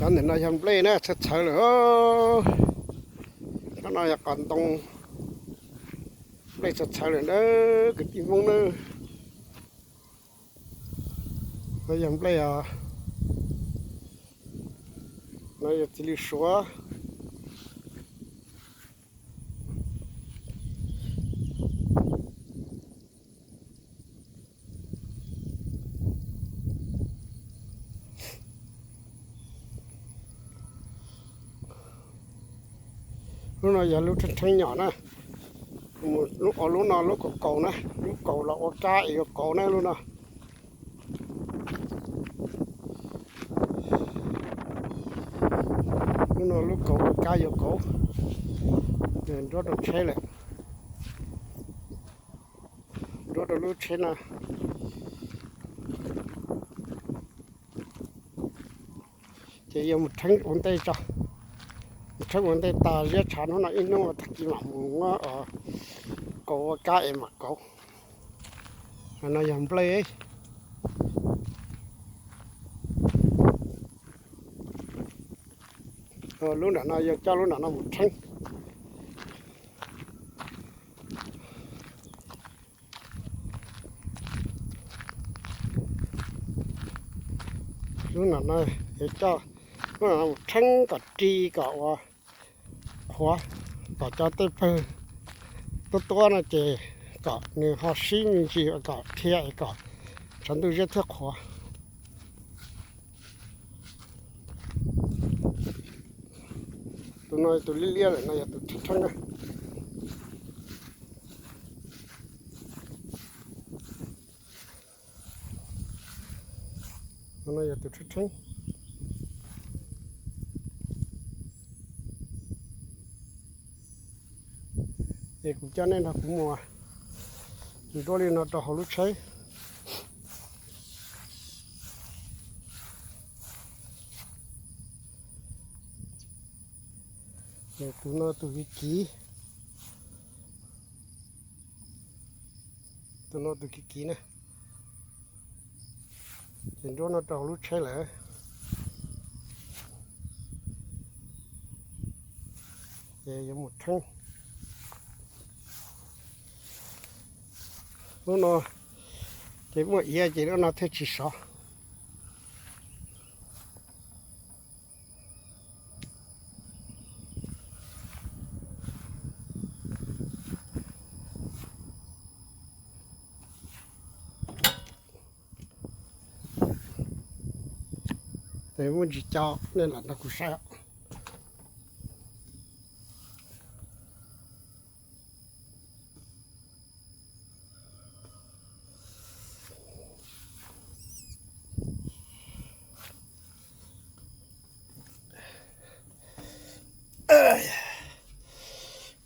Cov ntawm no yog nplej na, txhawv txhawv lawm. Cov no yog qos ntoo, nplej txhawv txhawv lawm na, kwv tij Hmoob na. No yog nplej os, no yog txiv lws suav. Lub no yog lub rheeb rheeb nyom na. Mus ua lub no lub kaus kaus na, lub kaus los ua kab es yuav kauv na lub no. Lub no lub kaus ua kab yuav kauv. Nruab rau tsheb lawm, nruab rau lub tsheb no. Ces yuav mus rheeb ua ntej tso, mus rheeb ua ntej tas ziab tshav hnub no ib hnub tag kis mam mus muab kaus ua kab es mam kauv. No yog nplej. Lub nram no yuav coj lub nram no mus rheeb. Lub nram no yuav coj lub nram no mus rheeb kom ri kom ua qhuav, kom cov tej pawg tuab tuab no ces kom nws ho sib me ntsis kom dhia es kom tshav ntuj ziab thiab qhuav. Tus no tus liab liab lawm no yog tus rheeb rheeb na. No yog tus rheeb rheeb. Es kuv coj nej nrog kuv mus nruab li no rau hauv lub tsheb. Tus no tus kiv kiv, tus no tus kiv kiv na. Ces nruab no rau hauv lub tsheb lawm. Ces yuav mus rheeb. Lub no ces muaj iav ces lub no thiaj tsis sov. Muaj ntsis co nej lam nrog kuv saib.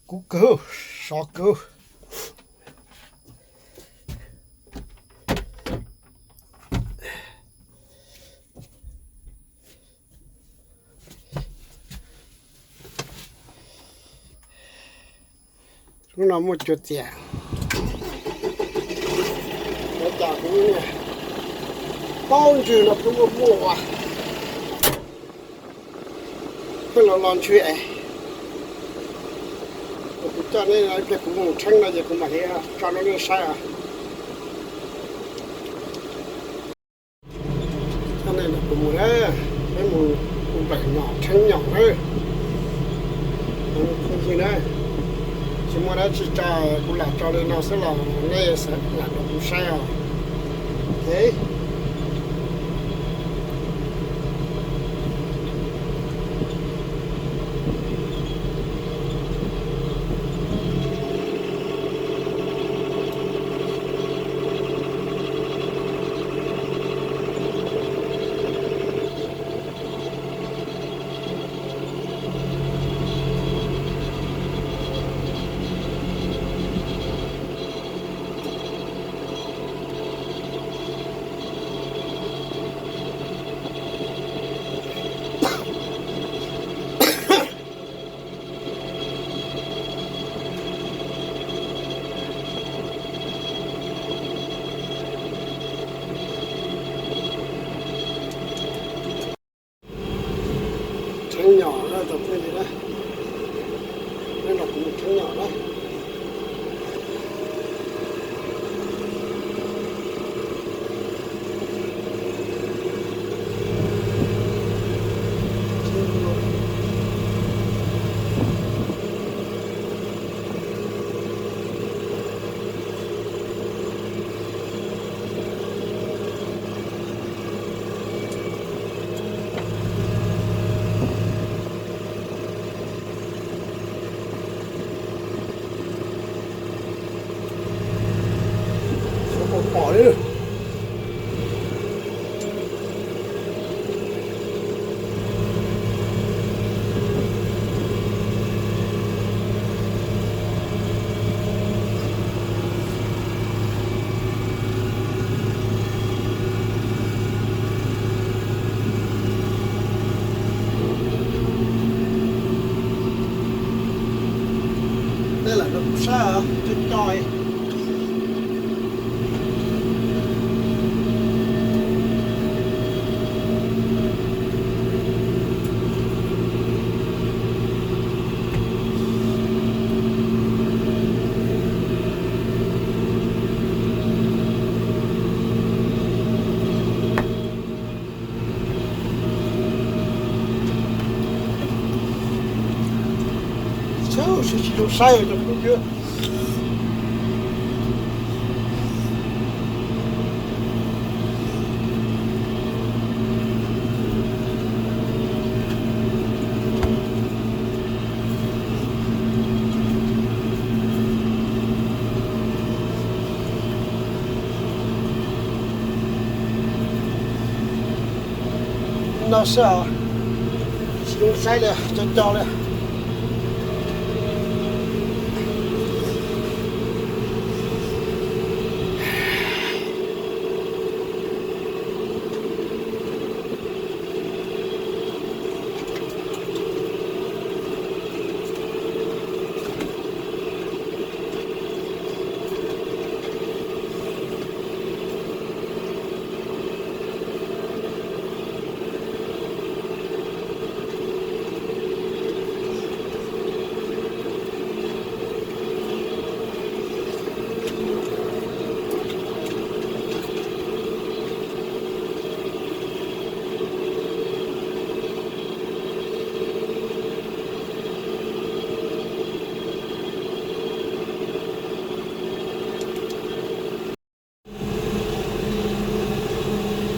Kub kawg, sov kawg. Lub no muaj cuag txias. Ua cas kuv paub ntswg no kuj muaj muaj ua. Pheej los los ntswg es. Kuv coj nej ib pliag kuv mus rheeb no ces kuv mam li tso rau nej saib os. Coj nej mus na, peb mus ua nplaim nyom rheeb nyom na. Phooj ywg na, tsis muaj dab tsi tso, kuv lam tso li no xwb los nej lam nrog kuv saib os. Ok. Rheeb nyom na tus phooj ywg na, neb nrog kuv mus rheeb nyom na. Pom pom li. Tej lam rau kuv saib os, coj coj. Tsis zoo saib cov phooj ywg. No xwb os, tsis zoo saib li, co co li.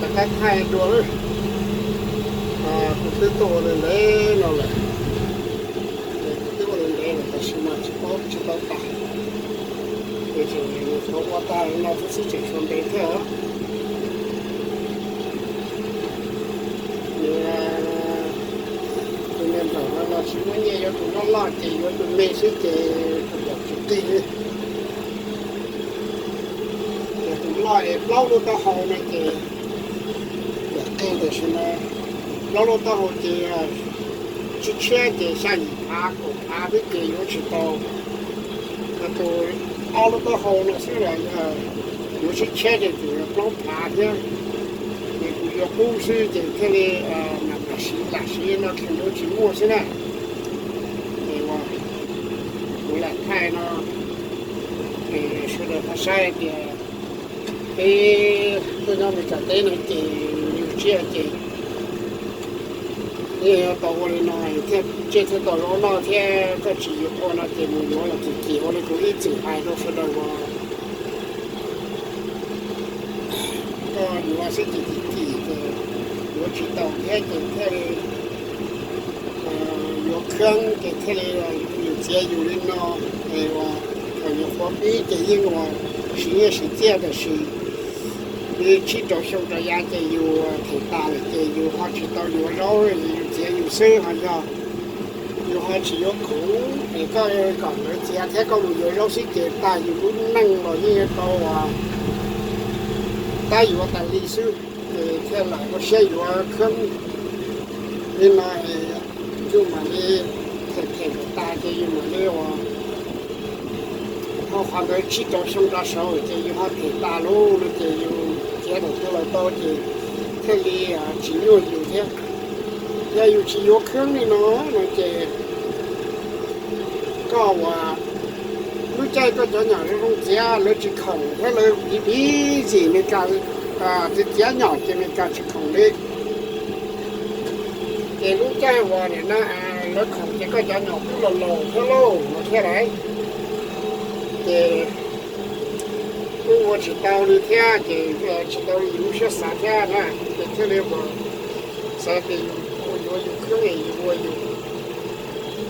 Rov qab thaij dua lawm. Kuv twb tuaj ua ntev no lawm, kuv twb ua ntev lawm tab sis mas tsis paub tsis tau tas. Ces tseem ua tag no thiab xwb tseem sau ntev thiab os. Tus me ntawm no los tsis muaj nyiaj, yuav tus loj loj ces yuav tus me xwb ces tus yam tsis qig li. Ces tus loj es plaub lub taub hau no ces yam qig, tiam sis mas plaub lub taub hau ces tshiab tshiab ces xya yim phav kaum phav xwb ces yuav tsis tau. Tus ob lub taub hau no xwb los yog yuav tshiab tshiab ces tseem plaub phav thiab. Ces kuv yuav qub xwb ces thiaj li mam mam siv lam siv no ces yuav tsis muaj xwb na. Ces uas kuv lam thaij no ces sawv daws ho saib tias peb tuaj nyob Meskas teb no ces yus tsiaj ces yeej yuav tau ua li no thiab, tsiaj thiaj tau zoo noj thiab. Koj tsis yuav ua no ces mus yuav los kim kim, ua li kuv ib txwm hais rau sawv daws uas koj yuav xwb ces kim kim ces yuav tsis tau thiab ces thiaj li yuav kheeb ces thiaj li yus txiav yus li no. Es uas thaum yus qhuav pib ces yeej uas siv nyiaj siv txiaj, tab sis li tsib rau xyoo rau yav ces yus them tas lawm ces yus ho tsis tau yuav zaub, yus txiav yus xwb ho yog yus ho tsis yuav khoom es koj kom lawv txiav thiab koj mus yuav zaub xwb ces tag yus lub neej los yeej yuav tau uas tab yuav tas li xwb. Ces thiaj lam ua siab yuav kheeb li no es yus mam li them them kom tas ces yus mam li uas ho qhov ntawd tsib rau xyoo rau saud ces yus ho them tas lawm no ces yus txiav thaum twg los tau ces thiaj li tsis nyuaj yus thiab. Yog yus tsis yuav khwb li no no ces koj ua lub caij koj cov nyom zoo zoo txiav lawv tsis khoom thiab lawv busy Meskas, txiav txiav nyom ces Meskas tsis khoom li. Ces lub caij uas nim no lawv khoom ces koj cov nyom twb los laus thiab lauj no thiab lauj. Ces kuj ua tsis tau li thiab ces tsis tau li yus lub siab xav thiab na, ces thiaj li ua xav tias yus ua yuav yus khwb es yus ua yus,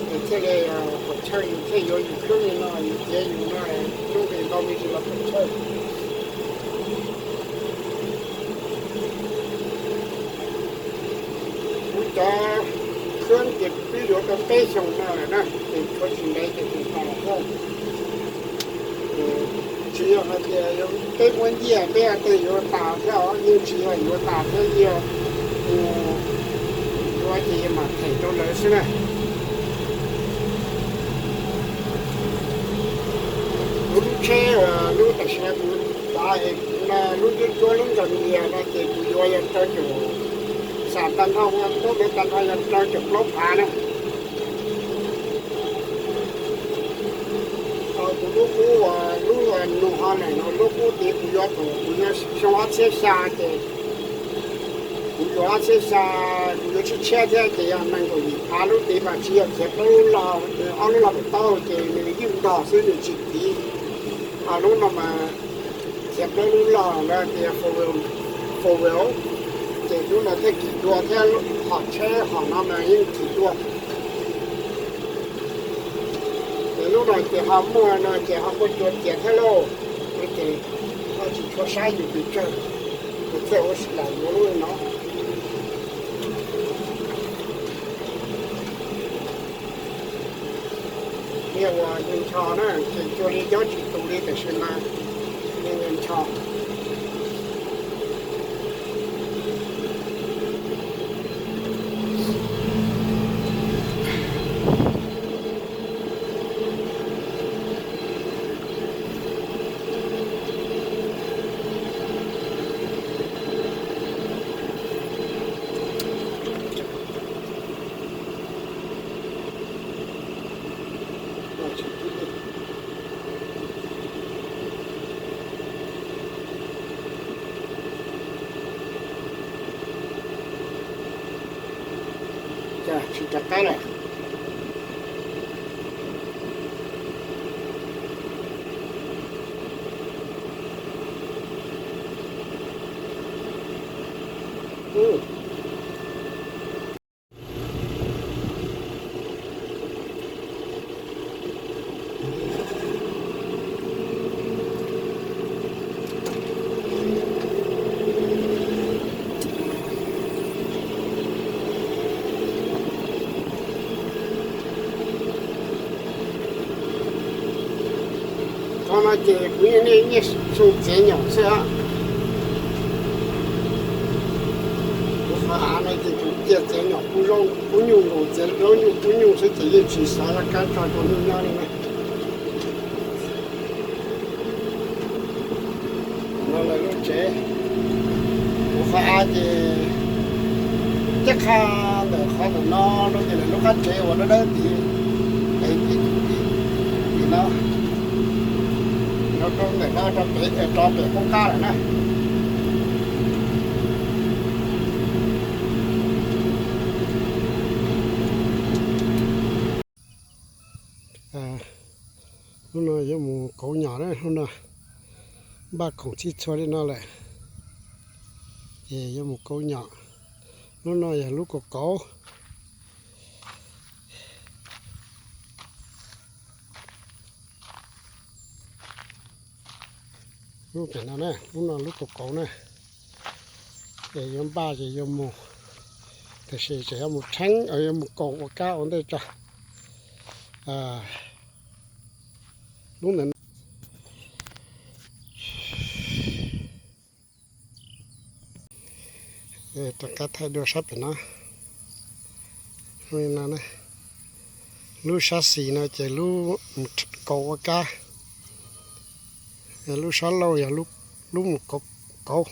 ces thiaj li pom chawj yus thiaj yuav yus khwb li no yus tiav yus no, lub nqis ntau me ntsis los pom chawj. Kuv cov khwb ces twb yuav tau peb xyoos no lawm na, ces tshuav tsis ntev ces kuv tas thiab. Tsis yog hais tias peb muab nyiaj peb tej yuav tas thiab os, yeej tsis yog yuav tas thiab, yog tus yuav ces yus mam them rau lawv xwb na. Kuv lub tsheb uas lub tam sim no kuv tav es kuv no lub ncuab ncuab lub nkaus nyias no ces kuv yuav yog rau caum, xam tag nrho ua tub lawv tag nrho yog rau caum plaub phav na. Kuv lub qub uas lub New Holland no lub qub tid kuv yuav thaum kuv yuav xyoo ob txhiab xya ces kuv yuav ob txhiab xya, kuv yuav tshiab tshiab thiab ces yog nees nkaum yim phav lub tid mas tsis yog khiav plaub lub log, ob lub log pem taub hau ces nws ywj ntog xwb nws tsis tiv. Ho lub no mas khiav plaub lub log lawv tias four wheel, ces lub no thiaj kim dua thiab, hom tsheb hom no mas yeej kim dua. Ces lub no ces ho muaj no ces ho muaj cua tiav thiab lauj, ces ho tsis tshua saib yus pes tsawg, kuv thiaj ua si lam yuav lub no. Niag uas ncho na ces cua li nyob tsis tus li tiam sis mas niag ncho. Tsis rov qab lawm. Qhov no ces kuv yeej niaj xyoo txiav nyom xwb. Kuv qhov av no ces kuv cia txiav nyom kub zaub kub nyuj nkaus, txiav zaub nyuj kub nyuj xwb ces yeej tsis xav laj kab tso rau nyuj nyob li na. No lawv lub tsev, kuv qhov av ces caj qha ntawm qhov ntawm no rau ces lawv lub qab tsev uas dawb dawb tid, es ib tim no rau ntawm no rau pem, rau pem qub qab lawm na. Hnub no yuav mus kauv nyom na, hnub no npaj khoom txhij txhua li no lawm, ces yuav mus kauv nyom. Hnub no yog lub kaum kauv. Lub pem no na, lub no lub kaum kauv na. Ces yuav npaj ces yuav mus, tiam sis tseem yuav mus tsheeb, yuav mus kaum ua kab ua ntej tso. Lub ntawm no. Rov qab thaij dua sab pem no. Lub sab xis no ces lub kaum ua kab, lub sab laug yog lub mus kauv,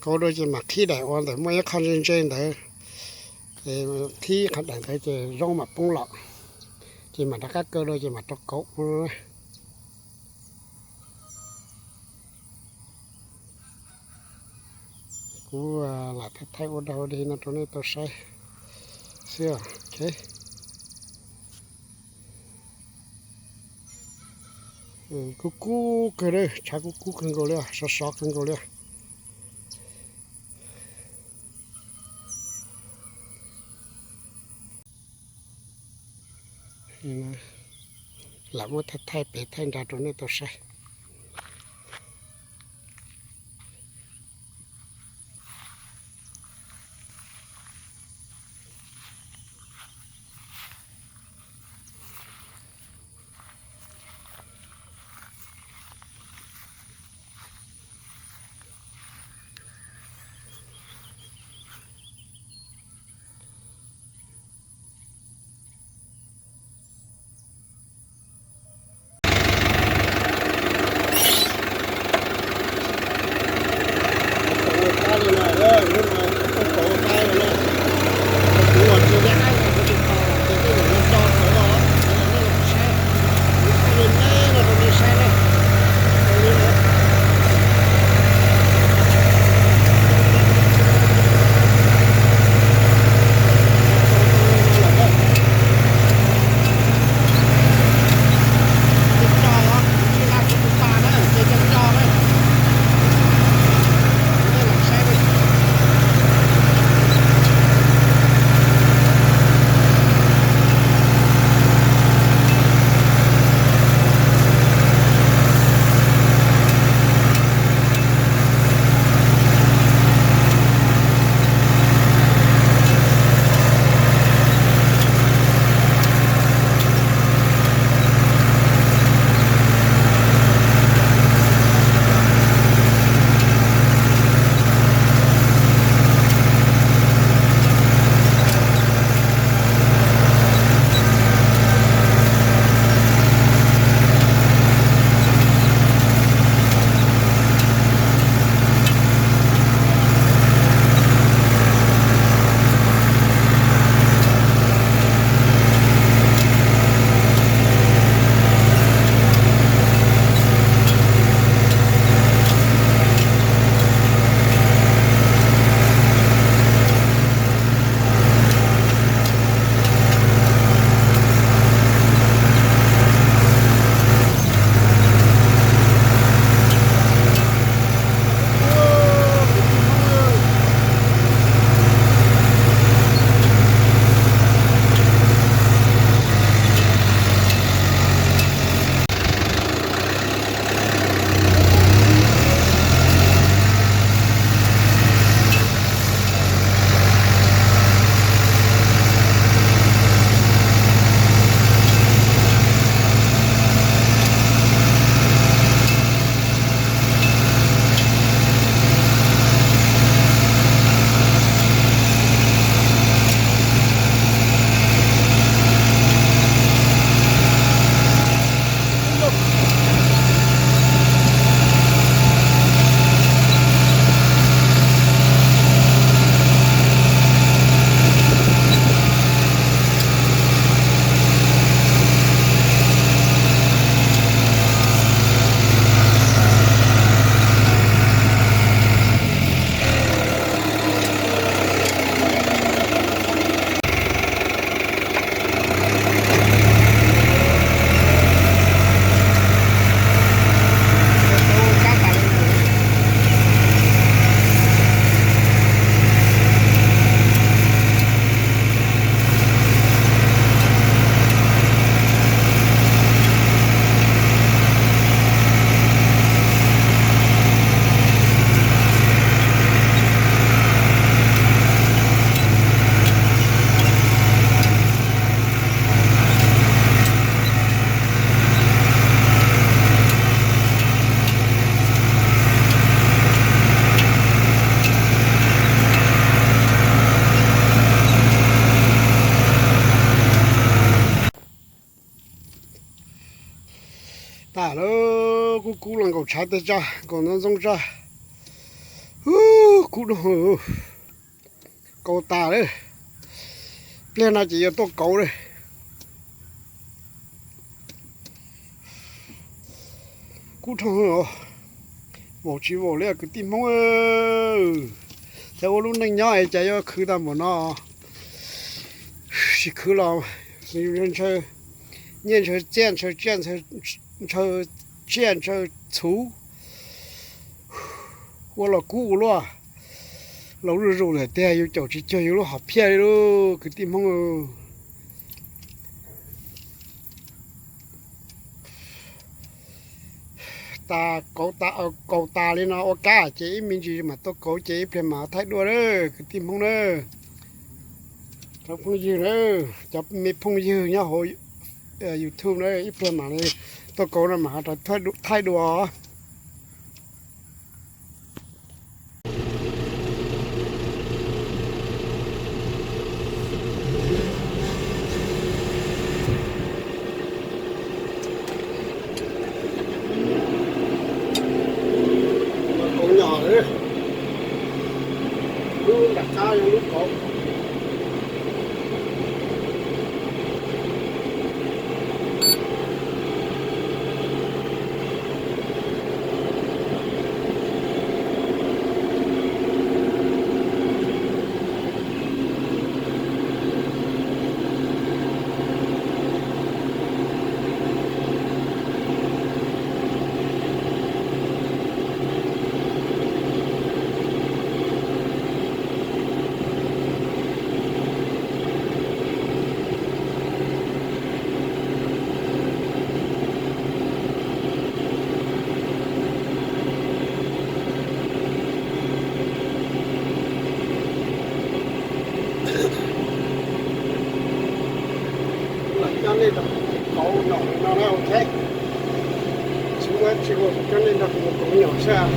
kauv dua ces mam qhib daim ua ntawm muaj ib qho ntse ntse ntawd. Ces thib qhov daim ntawd ces zoo mam poob los, ces mam rov qab kaw dua ces mam rau kauv. Kuv lam thaij thaij ua dog ua dig no rau nej tau saib xwb. Ok. Kub kub kawg, tshav kub kub kawg nkaus li, sov sov kawg nkaus li. Lam muab thaij thaij pem thaij nrad rau nej tau saib. Tas lawm, kub kub los nkaum tshav tag zog, nkaum ntxoov ntxoo zog. Ub, kub dua, kaus tas lawm. Pliag no ces yuav tuaj kauv li. Kub dhau, vaum tsis vaum li kwv tij Hmoob. Cas ua lub neej nyob es cas yuav khwv tag npaum no. Tsis khwv los ntshaw nyiaj ntshaw txiaj, ntshaw tsiaj ntshaw tsiaj ntshaw txhuv. Ua los kub ua luaj, los zuj zus lawm tiag, yus caum tsis cuag yus lub hom phiaj li lauj kwv tij Hmoob. Tas kauv tas, kauv tas li no ua kab ces ib me ntsis mam tuaj kauv ces ib pliag mam thaij dua na kwv tij Hmoob na. Cov phooj ywg na, cov me phooj ywg nyob hauv YouTube na, ib pliag mam li tuaj kauv no mam thaij dua. Kauv nyom, lub nram qab yog lub kauv. Coj nej nrog kuv kauv nyom no na, ok. Tsis muaj tsis ua, coj nej nrog kuv kauv nyom saib.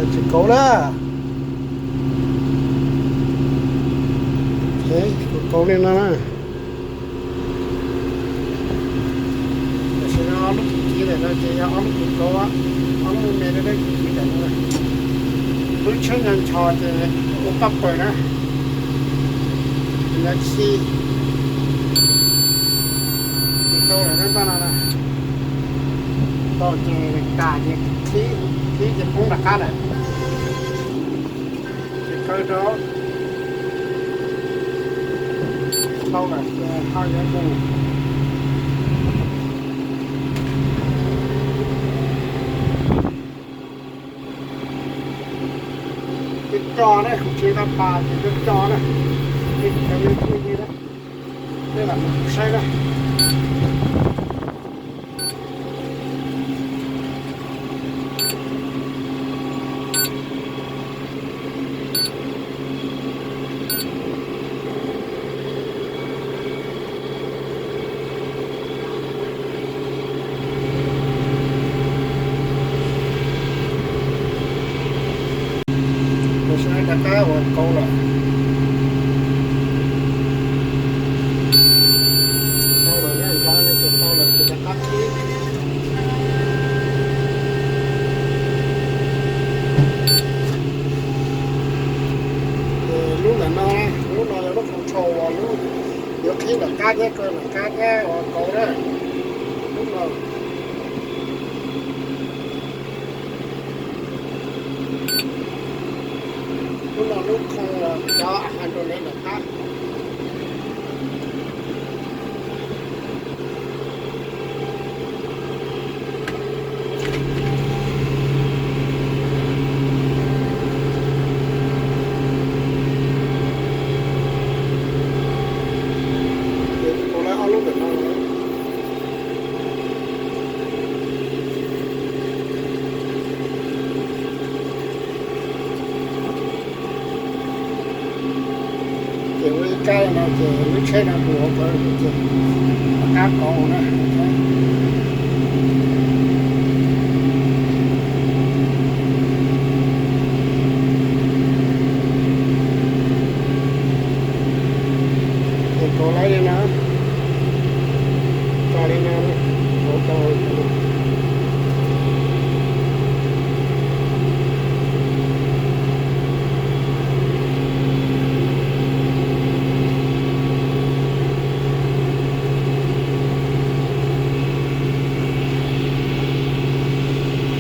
Tsis kauv na. Kauv li no na. Tam sim no ob lub kwv kiv ntawm no ces yog ob lub kwv kauv, ob lub me me dawb dawb kwv kiv ntawm no. Lub tsheb nyo ncho ces ua paj paws na. Nyo khi tau lawm, npaj no na. Tau ces tas ces qhib, qhib ces poob nram qab lawm. Ces kaw rau tau lawm ces ho yuav mus. Cov co na, kuv tsis nqa pas ces cov co na. Ces cov me phooj ywg na, nej lam mus saib na. Tam sim no rov qab uas kauv lawm. Tau lawm, nyob nrad no ces tau lawm ces rov qab qhib. Ces lub ntawm no, lub no yog lub control uas lub yuav qhib nram qab thiab kaw nram qab thiab uas kauv na. Lub no, lub no lub khoo uas cov hydraulic nram qab. Ces ua lawm ob lub ntawm no lawm. Caij no ces lub tsheb no tus hauv paus ces rov qab kauv na. Ces kauv lawm li no, tso li no, kauv tau li no.